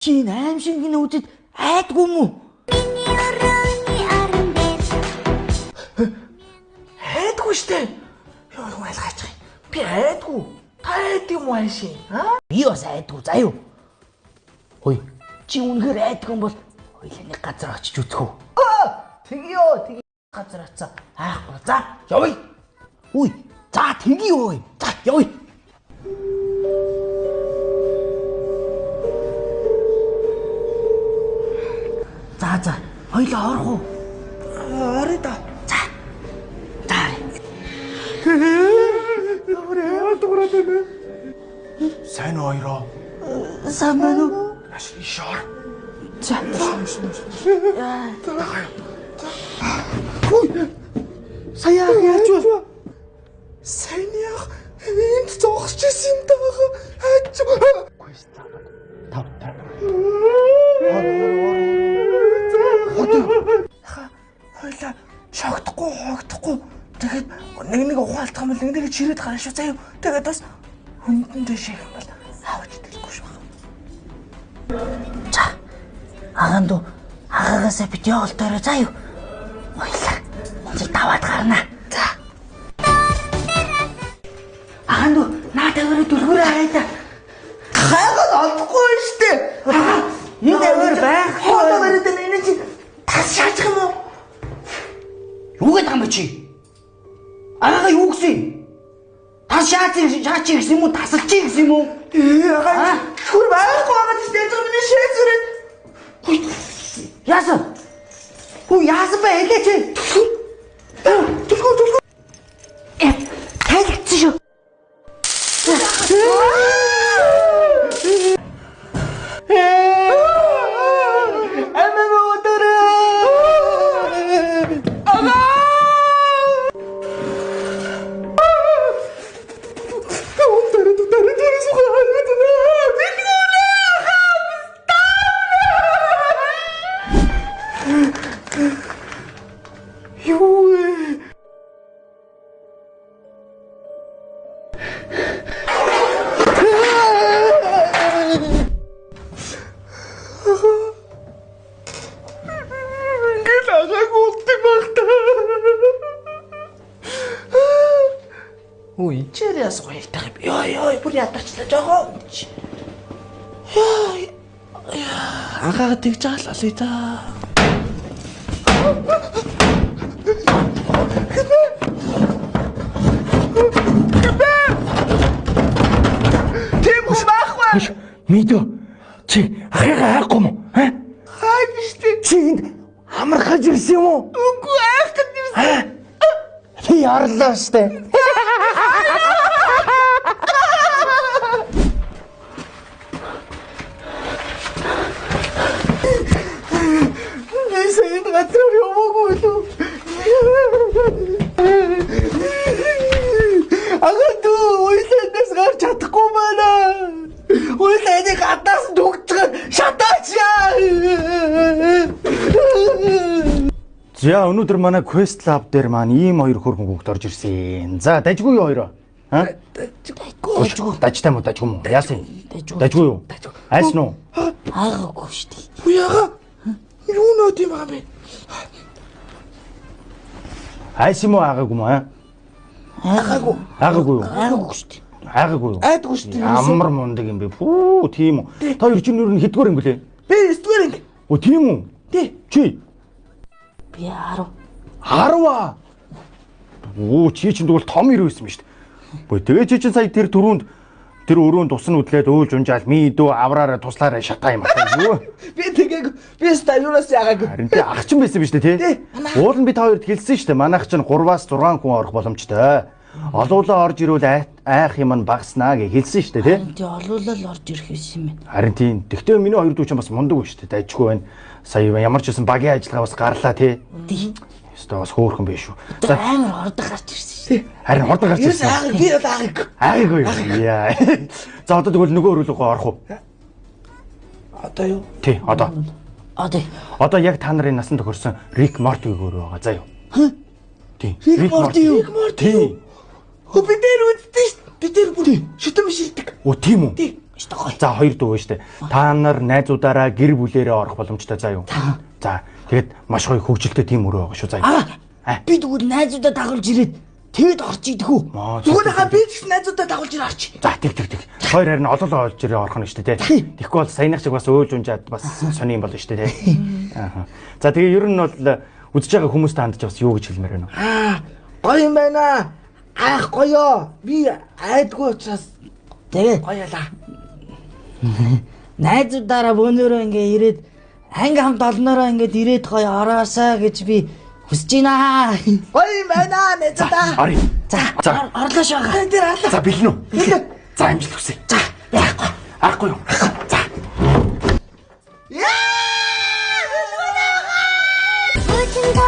Чи энэ аим шиг гинэ үзэд айдгүй юм уу? Миний өрөөний орон дээр Айдгүй штэ. Йоо юм айлгаачих. Би айдгүй. Та айд юм уу ааши? Аа? Би бас айдгүй заа юу. Хөөе. Чи үнэхээр айдгүй юм бол хоёлаа нэг газар очиж үзэх үү? Тэгье, тэгье газар очсон. Аахгүй. За, явъя. Үгүй. За, тэгье өө. За, явъя. За, за. Хоёлаа орох уу? Орё да. За. За. оръё. Ямар амар дуурайд байна. Сайн уу хоёроо? Сайн байна уу? Маш иш ор. За. Хүй. Сая яаж вэ? Сайн яах энд зогсож исэн юм даа. Хайч. Тав тав. Хойлоо шогтохгүй хоогдохгүй. Тэгээд нэг нэг ухаалтах юм бол нэг нэг чирээд гарна шүү заяа. Тэгээд бас хүндэн дэшээ юм бол авч дэлгүй шүү. За. Агаан дүү агаагаасаа бит явуултаарай заа юу. Хоёлаа. Чи даваад гарна. За. Агаан дүү наа тавиараа дүлгүүрээ харъя та. Хайгаад олдохгүй штэ. Энэ авир байхгүй. Хоолой бариад байна. Энэ чи тас шаачих юм уу? Юу гэдэг юм бэ чи? Агаага юу гэсэн юм? Тас шаач шаач гэсэн юм уу? Тасалчих гэсэн юм уу? Ээ агаа түр байхгүй байгаа чи дээр миний шээ зүрээд. Яасан? Хүү яасан бэ хэлээ чи? Түлхүү түлхүү. Э, тайлгдсан шүү. Амаа өдөр. Агаа. Өндөр өндөр өндөр Юу вэ? Ингээл агааг үлдэх байх та. Үй, чир яс гоёлтах юм. Йоо ёо, бүр ядарчлаа жохоо. Йоо. Агаага тэгж байгаа л олъё да. Тийм хүн байхгүй. Мэдөө. Чи ахыгаа хайхгүй юм уу? Аа? Хайг штэ. Чи энд амархаж ирсэн юм уу? Үгүй айх гэж ирсэн. Би ярлаа штэ. Би сая энэ газар яваагүй лүү. Ага дүү уйланаас гарч чадахгүй байна. Уйланы гаднаас дүгцгээр шатаач яа. За өнөөдөр манай Quest Lab дээр маань ийм хоёр хөрхөн хүүхд орж ирсэн. За дажгүй юу хоёроо? Аа? Дажгүй. Дажтай мó дажгүй мó? Яасан? Дажгүй. Дажгүй юу? Айсан уу? Аагаагүй штэ. Уяга. Юу нөт юм байгаа бэ? Айсан юм уу аагаагүй мó? Аа? Аагаагүй. Аагаагүй юу? Аагаагүй штэ. Аагаагүй юу? Айдгүй шүү дээ. Ямар мундаг юм бэ? Пүү, тийм үү. Та хоёр чинь нэр нь хэдгээр ангилээ? Би 9 дугаар анги. Оо, тийм үү? Тий. Чи Би 10. 10-аа. Оо, чи чинь тэгвэл том ирүү байсан юм шүү дээ. Бөө тэгээ чи чинь сая тэр түрүүнд тэр өрөөнд ус нь үдлээд өөлж унжаал ми дөө авраараа туслаараа шатаа юм байна. Юу? Би тэгээгүй. Би сталиунаас яагаагүй. Харин тий ах чинь байсан биз дээ тий? Уул нь би та хоёрт хэлсэн шүү дээ. Манайх чинь 3-аас 6 хүн орох боломжтой. Олуулаа орж ирвэл айх юм нь багаснаа гэж хэлсэн шүү дээ тий? Харин тий олуулал орж ирэх байсан юм байна. Харин тийм. Тэгтээ миний хоёр дүү чинь бас мундаг биш үү? Дайчгүй байна. Сая ямар ч байсан багийн ажиллагаа бас гарлаа тий. Тий. Ёстой бас хөөрхөн биш шүү. Одоо амар хордог гарч ирсэн штэ. Харин хурдан гарч Ерөөс ирсэн. аагааг би бол аагааг. Аагаагүй юу? Яа. За одоо тэгвэл нөгөө өрөөлөгөө орох уу? Одоо юу? Тий, одоо. Одоо Одоо яг та нарын насан тохирсон Рик Мортиг өөрөө байгаа заа юу? Тий. Рик Морти юу? Рик Морти Тий. Хөө би дээр үздэг шүү. Би дээр бүр шүтэн биш ирдэг. Оо тийм үү? Тий. Өстой гоё. За хоёр дүү шүү дээ. Та нар найзуудаараа гэр бүлээрээ орох боломжтой заа юу. За тэгээд маш гоё хөгжилтэй тийм өрөө байгаа шүү заа юу. Аа. Би тэгвэл найзуудаа дагуулж ирээд тэгэд орч идэх үү? Маа, Зүгээр хаа би ч гэсэн найзуудаа дагуулж ирээ орч. За тэг тэг тэг. Хоёр харин олон олж ирээ орох нь шүү дээ тий. Тэгэхгүй бол саяных шиг бас өөж унжаад бас сони юм болно шүү дээ тий. Аа. За тэгээ ер нь бол үзэж байгаа хүмүүстээ хандж бас юу гэж хэлмээр байна вэ? Аа, гоё юм байна. Айх гоёо. Би айдгүй учраас Тэгээ гоёлаа. найзуудаараа бөөнөрөө ингээ ирээд анги хамт олноороо ингээд ирээд гоё ороосоо гэж би хүсэж байна. Гоё юм байна найзуудаа. Орё. За, За. орлоо шүү. Тэр арлаа. За бэлэн үү? За амжилт хүсье. За, яахгүй. Аргагүй юу?